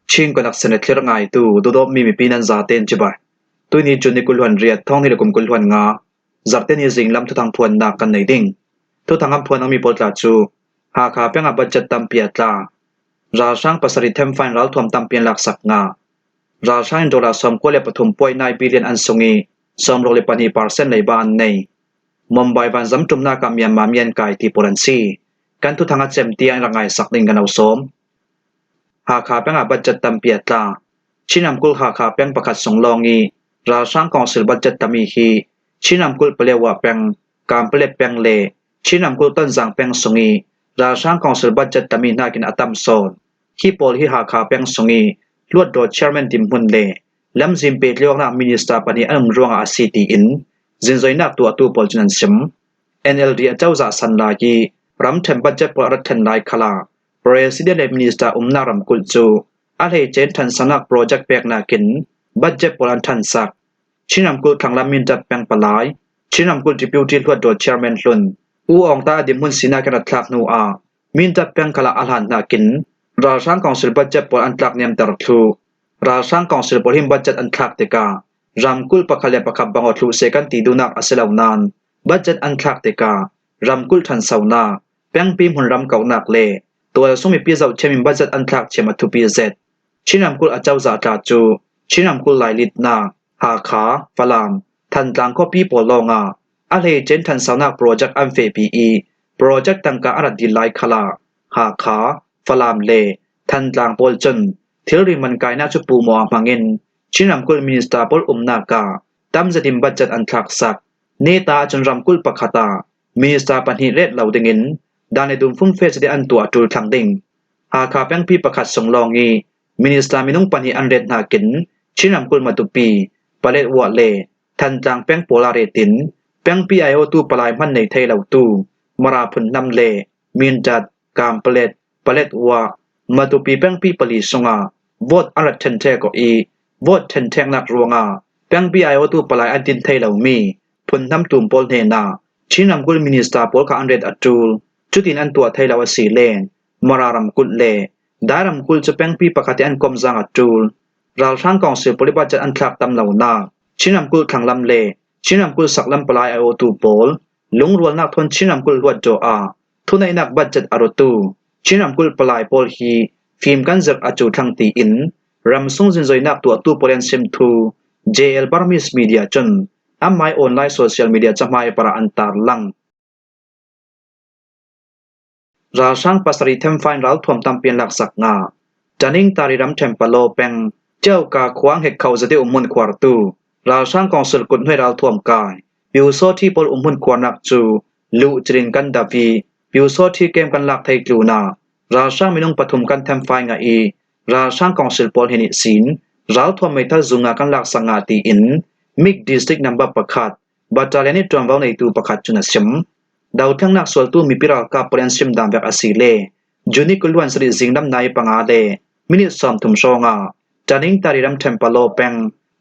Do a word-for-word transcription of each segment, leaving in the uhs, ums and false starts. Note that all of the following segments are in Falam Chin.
Chin Connection le thlir ngaitu, dudawpmi mipi nan zaten cibai. Tuini June ni kul hluan riat, thawng hnih le kum kul hluan nga, Zarhte ni zinglam thuthang phuannak kan nei ding. Thuthang an phuan dingmi pawl tla cu, Hakha peng ah budget tampi a tla. Ralhrang pasarih themfai in ralthuam tampi an laksak ngah. Ralhrang in dollar sawmkua le pathum point nine billion an sung ih, sawmruk le pahnih percent leiba an nei. Mumbai vanzam ṭumnak ah Myanmar mi an kai ti pawl an si. Kan thuthang a cem tiang in rak ngaisak ding kan lo sawm. Hakha peng ah budget tampi a tla. Chin Ramkulh Hakha peng pakhat sung lawng ih ralhrang council budget tlami hi Chin Ramkulh Paletwa peng, Kanpetlet peng le Chin Ramkulh Tonzang peng sung ih ralhrang council budget tlami hnakin a tam sawn. Hi pawl hi Hakha peng sung ih hluttaw chairman dinhmun le lamzin pehtlaihawknak minister pahnih an um ruangah a si tiin zingzoinak tuahtu pawl cun an sim. N L D a cozah san lai ih ramṭhen budget pawl a rat ṭhen lai khalah President le Minister umnak ramkulh cu a hleice in ṭhansonak project peknak in budget pawl an ṭhansak. Chin Ramkulh thlanglam Mindat peng palai, Chin Ramkulh Deputy Hluttaw Chairman hlun U Aung Tla a dinhmun sinak in a rak thlak hnu ah Mindat peng khalah a hlan hnakin ralhrang council budget pawl an tlak niamter thluh. Ralhrang council pawl hin budget an thlak tikah ramkulh pakhat le pakhat bang aw thluh seh kan ti duhnak a si lo nain budget an thlak tikah ramkulh ṭhansonak, pengpi hmunram kauhnak le tualsung mipi zohkhiam in budget an thlak thiam a thupi zet. Chin Ramkulh a cozah tla cu Chin Ramkulh lailitnak, Hakha, Falam, Thantlang khuapi pawl lawngah a hleice in ṭhansonak project an fehpi ih project tangka a rat dil lai khalah Hakha, Falam le Thantlang pawl cun thilri mankainak cu puhmawh ah hmangin Chin Ramkulh minister pawl umnak ah tam zetin budget an thlaksak. Neta ahcun ramkulh pakhat ah minister pahnih ret lo dingin dan le dum fumfe zetin an tuah a ṭul thlang ding. Hakha pengpi pakhat sung lawng ih minister minung pahnih an ret hnakin Chin Ramkulh Matupi, Paletwa le Thantlang peng pawl ah retin pengpi aiawhtu palai hman nei thei lotu Mara phunhnam le Mindat, Kanpetlet, Paletwa, Matupi pengpi pali sungah vote an rat ṭhenṭhek awk ih vote ṭhenṭheknak ruangah pengpi aiawhtu palai an din thei lomi phunhnam tum pawl hnenah Chin ramkulh minister pawl kha an ret a ṭul. Cutin an tuah thei lo asile Mara ramkulh le Dai ramkulh cu pengpi pakhat ih an komzang a ṭul. Ralhrang council pawl ih budget an thlak tam lonak, Chin ramkulh thlanglam le Chin ramkulh saklam palai aiawhtu pawl lungrualnak thawn Chin ramkulh hluttaw ah thuneihnak budget a rutu Chin ramkulh palai pawl hi fim kan zirh a cu thlang tiin ramsung zingzoinak tuahtu pawl in an sim thu J L Burmese Media cun amai online social media cahmai parah an tarlang. Ralhrang pasarih themfai in ralthuam tampi an laksak ngah. Tanintharyi ramṭhen Palaw peng Ceuka khua Ngetkhoh zati umhmun khuartu ralhrang council kut hnuai ralthuam kai Pyusawṭhi pawl umhmun khuarnak cu luh cilin kan do ih Pyusawṭhi kem kan lak thei tlunah ralhrang minung pathum kan themfai ngah ih ralhrang council pawl hnen ihsin ralthuam meithal zunga kan laksak ngah tiin Mik District number pakhat Battalion ih ṭuanvo neitu pakhat cun a sim. Dothlengnak sualtu mipi ralkap pawl in an sim dan vek asile June ni kul hluan sarih zinglam nai panga le minit sawmthum hrawngah Tanintharyi ramṭhen Palaw peng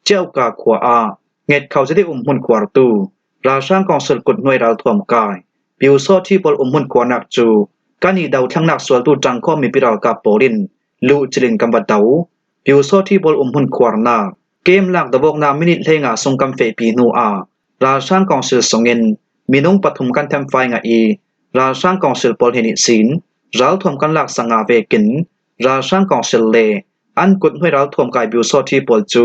Ceuka khua ah Ngetkhoh zati umhmun khuartu ralhrang council kut hnuai ralthuam kai Pyusawṭhi pawl umhmun khuarnak cu kan ih dothlengnak sualtu ṭangkhawm mipi ralkap pawl in luh cilin kan va do. Pyusawṭhi pawl umhmun khuarnak kem lak dovawknak minit hleinga sung kan fehpi hnu ah ralhrang council sungin minung pathum kan themfai ngah ih ralhrang council pawl hnen ihsin ralthuam kan laksak ngah vekin ralhrang council le an kut hnuai ralthuam kai Pyusawṭhi pawl cu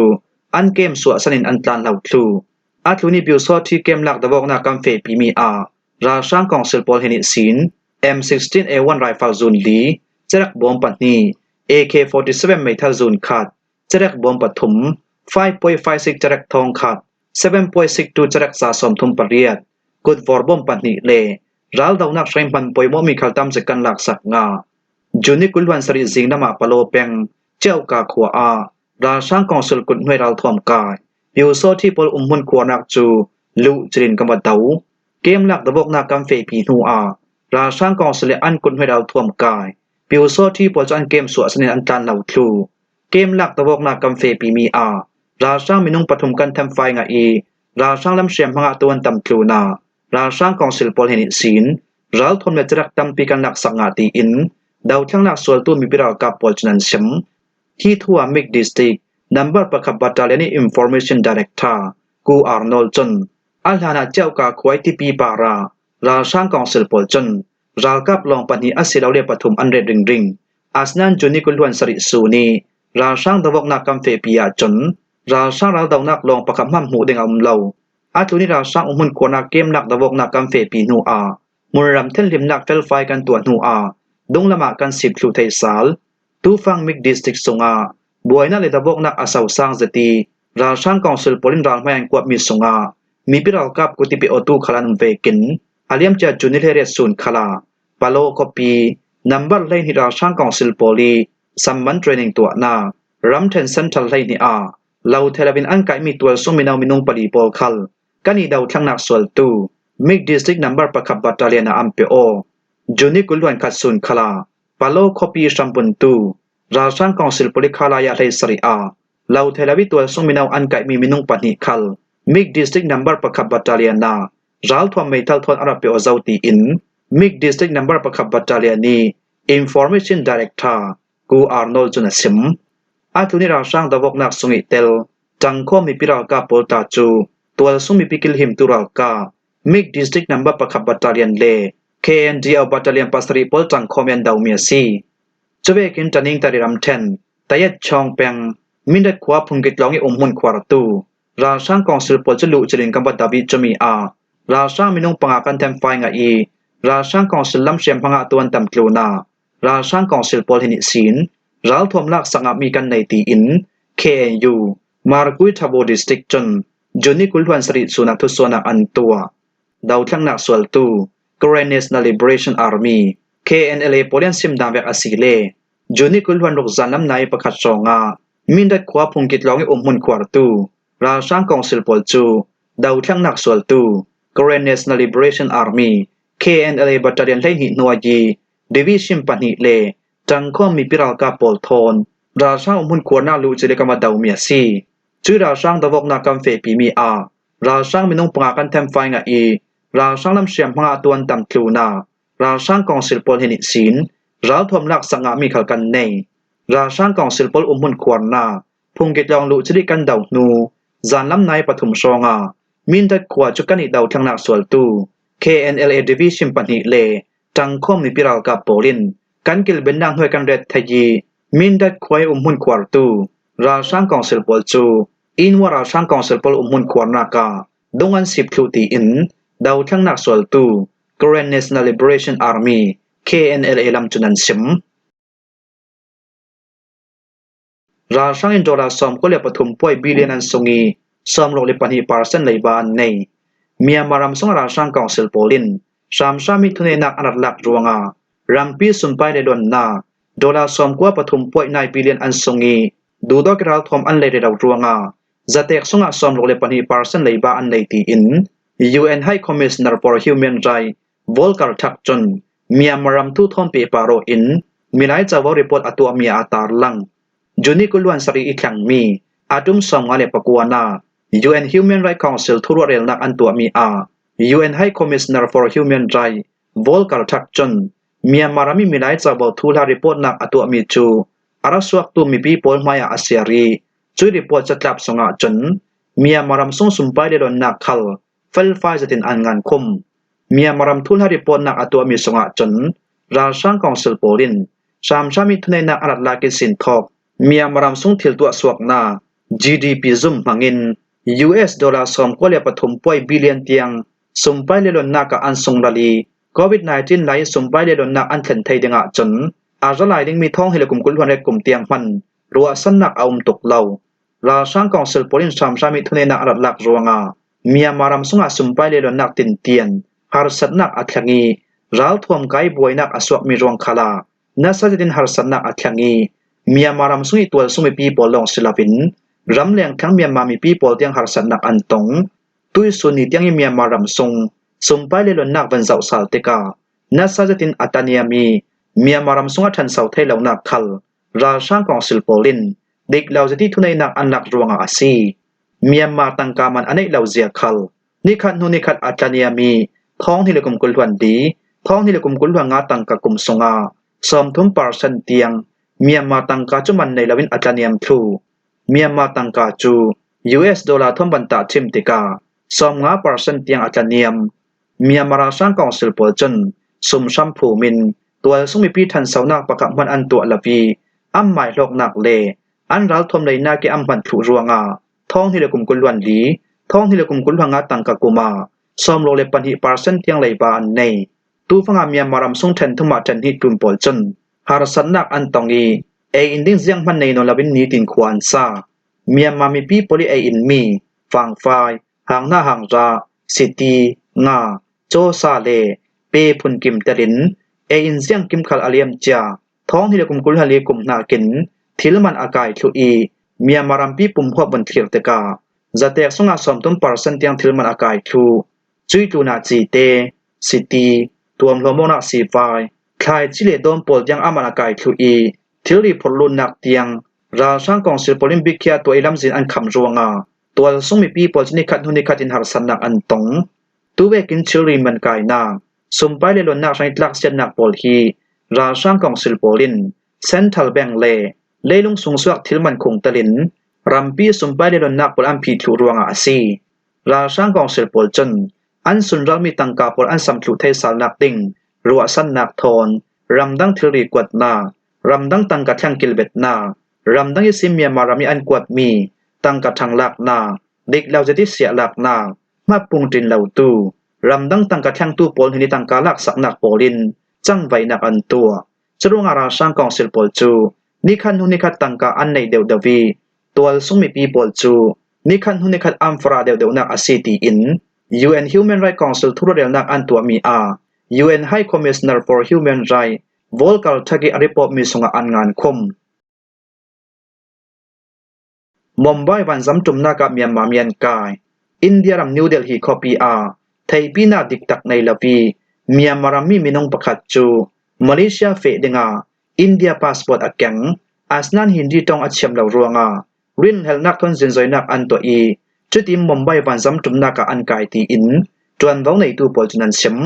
an kem suahsan in an tlan hlo thluh. A tlun ih Pyusawṭhi kem lak dovawknak kan fehpimi ah ralhrang council pawl hnen ihsin M sixteen A one rifle zun li, cerek bawm pahnih, A K forty seven meithal zun khat, cerek bawm pathum, five point five six cerek thawng khat, seven point six two cerek za sawmthum pariat, kutvor bawm pahnih le raldonak hreihman poimawhmi khal tam zet kan laksak ngah. June ni kul hluan sarih zinglam ah Palaw peng Ceuka khua ah ralhrang council kut hnuai ralthuam kai Pyusawṭhi pawl umhmun khuarnak cu luh cilin kan va do. Kem lak dovawknak kan fehpi hnu ah ralhrang council le an kut hnuai ralthuam kai Pyusawṭhi pawl cu an kem suahsan in an tlan hlo thluh. Kem lak dovawknak kan fehpimi ah ralhrang minung pathum kan themfai ngah ih ralhrang lam hriam hmangah tu an tam tlunah ralhrang council pawl hnen ihsin ralthuam le cerek tampi kan laksak ngah tiin dothlengnak sualtu mipi ralkap pawl cun an sim. Hi thu a MIG District number pakhat Battalion i Information Director Ku Arnold cun a hlanah Ciauka khua i Tipi par ah ralhrang council pawl cun ralkap lawng pahnih a si lo le pathum an ret ringring. Asinain June ni kul hluan sarih sun i ralhrang dovawknak kan fehpi ahcun ralhrang raldonak lawng pakhat hmanh hmuh ding a um lo. A tlun i ralhrang umhmun khuarnak kemnak dovawknak kan fehpi hnu ah hmunram thinhlimnak felfai kan tuah hnu ah dunglam ah kan sip thluh thei sal. Tufang MIG District sungah buainak le dovawknak a sosang zet i ralhrang council pawl in ralhmai an kuatmi sungah mipi ralkap kut i pe awtu khal an um vekin a liamcia June ni hleiriat sun khal ah Palo khuapi number hleihnih ralhrang council pawl i samman training tuahnak ramṭhen central hleihnih ah lo thei loin an kaihmi tualsung mino minung pali pawl khal kan i dothlengnak sualtu MIG District number pakhat Battalion ah an pe aw. June ni kul hluan khat sun khal ah Palo khuapi i hrambuntu ralhrang council pawl i khalai ah hleisarih ah lo thei lo i tualsung mino an kaihmi minung pahnih khal MIG District number pakhat Battalion ah ralthuam meithal thawn a rak pe aw zo tiin MIG District number pakhat Battalion i Information Director Ku Arnold cun a sim. A tlun i ralhrang dovawknak sung i tel ṭangkhawm mipi ralkap pawl tla cu tualsung mipi kilhimtu ralkap MIG District number pakhat Battalion le K N D O Battalion pasarih pawl ṭangkhawm i an domi a si. Cuvekin Tanintharyi ramṭhen Tayet Chawng peng Mindat khua Phungkit lawng i umhmun khuartu ralhrang council pawl cu luhcil in kan va do i cumi ah ralhrang minung panga kan thenfai ngah i ralhrang council lam hriamhma ngahtu an tam tlun ah ralhrang council pawl hin ihsin ralthuam laksak ngahmi kan nei tiin K N U Margui Tabo District cun June ni kul hluan sarih sun ah thusuahnak an tuah. Dothlengnak sualtu Karen National Liberation Army, K N L A pawl i an sim dan vek a si le June ni kul hluan ruk zanlam nai pakhat hrawngah Mindat khua Phungkit lawng i umhmun khuartu ralhrang council pawl cu dothlengnak sualtu Karen National Liberation Army, K N L A Battalion hleihnih hnuai i division pahnih le ṭangkhawm mipi ralkap pawl thawn ralhrang umhmun khuarnak luhcil i kan va domi a si. Cui ralhrang dovawknak kan fehpimi ah ralhrang minung panga kan thenfai ngah i ralhrang lam hriamhma ngahtu an tam tlun ah ralhrang council pawl hin ihsin ralthuam laksak ngahmi khal kan nei. Ralhrang council pawl umhmun khuarnak Phungkit lawng luhcil i kan do hnu zanlam nai pathum hrawngah Mindat khua cu kan i dothlengnak sualtu K N L A division pahnih le ṭangkhawm mipi ralkap pawl in kan kilvennak hnuai kan ret thei i Mindat khua i umhmun khuartu ralhrang council pawl cu Inwa ralhrang council pawl umhmun khuarnak ah dung an sip thluh tiin dothlengnak sualtu Karen National Liberation Army, K N L A lam cun an sim. Ralhrang in dollar sawmkua le pathum puai billion an sung i sawmruk le pahnih percent leiba an nei. Myanmar ram sungah ralhrang council pawl in hramhram i thuneihnak an rak lak ruangah rampi sumpai le luannak dollar sawmkua pathum puai nai billion an sung i duhdawk i ralthuam an lei rero ruangah zatek sungah sawmruk le pahnih percent leiba an nei tiin U N High Commissioner for Human Rights Volker Turk cun Myanmar ram thu thawn pehpar aw in Milai Covo report a tuahmi ah a tarlang. June ni kul hluan sarih i thlengmi a ṭum sawmnga le pakuana U N Human Rights Council thuruah relnak an tuahmi ah U N High Commissioner for Human Rights Volker Turk cun Myanmar ram i Milai Covo thuhla reportnak a tuahmi cu a ra suaktu mipi pawl hmaiah a siar i cui report catlap sungah cun Myanmar ram sung sumpai le luannak khal felfai zetin an ngan khum. Myanmar ram thuhla reportnak a tuahmi sungah cun ralhrang council pawl in hramhram i thuneihnak a rak lak i sin thawk Myanmar ram sung thil tuah suaknak G D P zum hmangin U S dollar sawmkua le pathum puai billion tiang sumpai le luannak ah an sung ral i Covid nineteen lai i sumpai le luannak an thlen thei dingah cun a ra lai dingmi thawng hnih le kum kul hluan riat kum tiang hman ruahsannak a um tuk lo. Ralhrang council pawl in hramhram i thuneihnak a rak lak ruangah Myanmar ram sungah sumpai le luannak tintian harsatnak a thleng i ralthuam kai buainak a suakmi ruang khal ah nasa zetin harsatnak a thleng i Myanmar ram sung i tualsung mipi pawl lawng si loin ramleng thleng Myanmar mipi pawl tiang harsatnak an tong. Tuisun ni tiang i Myanmar ram sung sumpai le luannak van zoh sal tikah nasa zetin a taniam i Myanmar ram sungah ṭhanso thei lonak khal ralhrang council pawl in dik lo zet i thuneihnak an lak ruangah a si. Myanmar tangka man a neih lo zia khal nikhat hnu nikhat a taniam i thawng hnih le kum kul hluan li, thawng hnih le kum kul hluan nga tangka kum sungah sawmthum percent tiang Myanmar tangka cu man nei loin a tlaniam thluh. Myanmar tangka cu U S dollar thum ban tahṭhim tikah sawmnga percent tiang a tlaniam. Myanmar ralhrang kawngsil pawl cun sum hram phum in tualsung mipi ṭhansonak pakhat hman an tuah lo ih, an maihlawknak le an ralthuam leinak ih an hman thluh ruangah thawng hnih le kum kul hluan li, thawng hnih le kum kul hluan nga tangka kum ah sawmruk le pahnih percent tiang leiba an nei. Tufanga Myanmar ram sung ṭhen thum ah ṭhen hnih tlun pawl cun harsatnak an tong ih, ei in ding zianghman nei nawn loin nitin khua an sa. Myanmar mipi pawl ih ei inmi fangfai, hanghnah hangrah, siti, nga, cawsa le pe phun kim telin ei in ziang kim khal a liam cia thawng hnih le kum kul hluan li kum hnakin thil man a kai thluh ih, Myanmar rampi pumhuap vun thlir tikah zatek sungah sawmthum percent tiang thil man a kai thluh. Cuih tlunah cite, siti, tuamhlawm awknak sivai, thlaici le dawm pawl tiang a man a kai thluh ih, thilri phurhlunnak tiang ralhrang kawngsil pawl in biakhiah tuah ih lamzin an khamh ruangah tualsung mipi pawl cu nikhat hnu nikhat in harsatnak an tong. Tuvekin thilri man kainak, sumpai le lonnak hrang ih tlaksiatnak pawl hi ralhrang kawngsil pawl in Central Bank le leilung sungsuak thil man khung telin rampi sumpai le lonnak pawl an phih thluh ruangah a si. Ralhrang kawngsil pawl cun an sunralmi tangka pawl an sam thluh thei salnak ding ruahsannak thawn ramdang thilri kuatnak, ramdang tangka thliang kilbetnak, ramdang ihsin Myanmar ram ih an kuatmi tangka ṭhanglaknak, dik lo zet ih siahlaknak, hmapung ṭin lotu, ramdang tangka thlengtu pawl hnen ih tangka laksaknak pawl in cangvaihnak an tuah. Curuangah ralhrang kawngsil pawl cu nikhat hnu nikhat tangka an neih deuhdeuh ih, tualsung mipi pawl cu nikhat hnu nikhat an farah deuhdeuhnak a si, tiin U N Human Rights Council thuruatrelnak an tuahmi ah U N High Commissioner for Human Rights Volker Turk ih a report mi sungah an ngankhum. Mumbai vanzam ṭumnak ah Myanmar mi an kai. India ram New Delhi khuapi ah theihpinak diktak nei lo ih Myanmar ram mi minung pakhat cu Malaysia feh dingah India passport a keng, asinain Hindi ṭong a thiam lo ruangah rinhlelhnak thawn zinzoinak an tuah ih, cutin Mumbai vanzam ṭumnak ah an kai, tiin ṭuanvo neitu pawl cun an sim.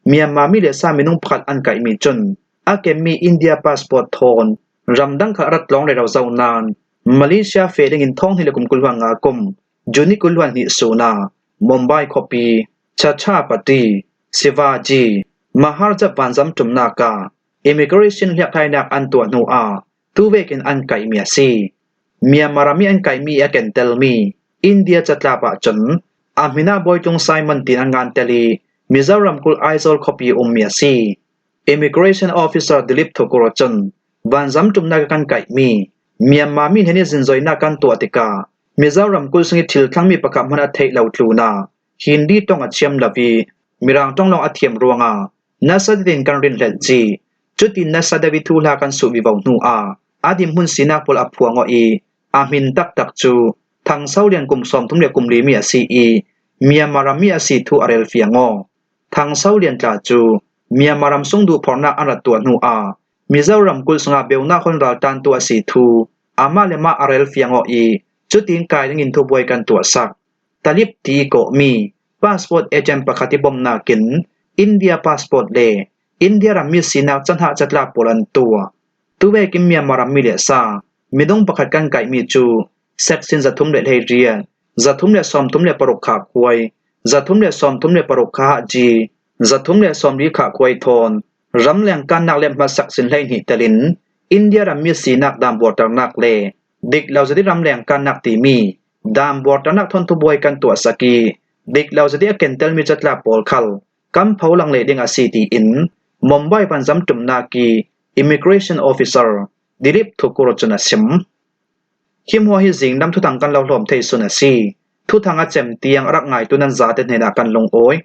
Myanmar mi le sa minung pakhat an kaihmi cun a kenmi India passport thawn ramdang khal a rat tlawng rero zo nain Malaysia feh dingin thawng hnih le kum kul hluan nga kum June kul hluan hnih sun ah Mumbai khuapi, Chhatrapati Shivaji Maharaj vanzam ṭumnak ah immigration hliakhlainak an tuah hnu ah tuvekin an kaihmi a si. Myanmar ram ih an kaihmi ih a kentelmi India catlap ahcun a hmin ah Bawitlung Simon tiin an ngantel ih Mizoram kulh Aizawl khuapi ummi a si. Immigration Officer Dilip Thakur cun vanzam ṭumnak ih kan kaihmi Myanmar mi hnen ih zinzoinak kan tuah tikah Mizoram kulh sungih thil thlangmi pakhat hman a theih lo tlunah Hindi ṭong a thiam lo ih Mirang ṭong lawng a thiam ruangah nasa deuh in kan rinhlelh cih. Cutin nasa deuh ih thuhla kan suh vivo hnu ah a dinhmun sinak pawl a phuang awh ih a hmin taktak cu Thang So Lian kum sawmthum le kum li mi a si ih Myanmar ram mi a si thu a rel fiang aw. Thang So Lian tla cu Myanmar ram sung duhphornak an rat tuah hnu ah Mizoram kulh sungah beunak hun raltlantu a si thu amah le mah a rel fiang aw ih cutin kai dingin thubuai kan tuahsak. Talib ti ih kawhmi passport agent pakhat ih bomnak in India passport le India ram mi sinak cahnah catlap pawl an tuah. Tuvekin Myanmar ram mi le sa minung pakhat kan kaihmi cu section zathum le hleiriat, zathum le sawmthum le paruk khahkhuai, zathum le sawmthum le paruk kha hahji, zathum le sawmli khahkhuai thawn ramleng kannak le hmatsak sin hleihnih telin India ram mi sinak daan buarternak le dik lo zet ih ramleng kannak timi daan buarternak thawn thubuai kan tuahsak ih dik lo zet ih a kentelmi catlap pawl khal kan pholang leh ding a si, tiin Mumbai vanzam ṭumnak ih immigration officer Dilip Thakur cun a sim. Hi hmuah hi zinglam thuthang kan lo hlawm thei sun a si. Thuthang a cem tiang a rak ngaitu nan zate hnenah kan lungawi.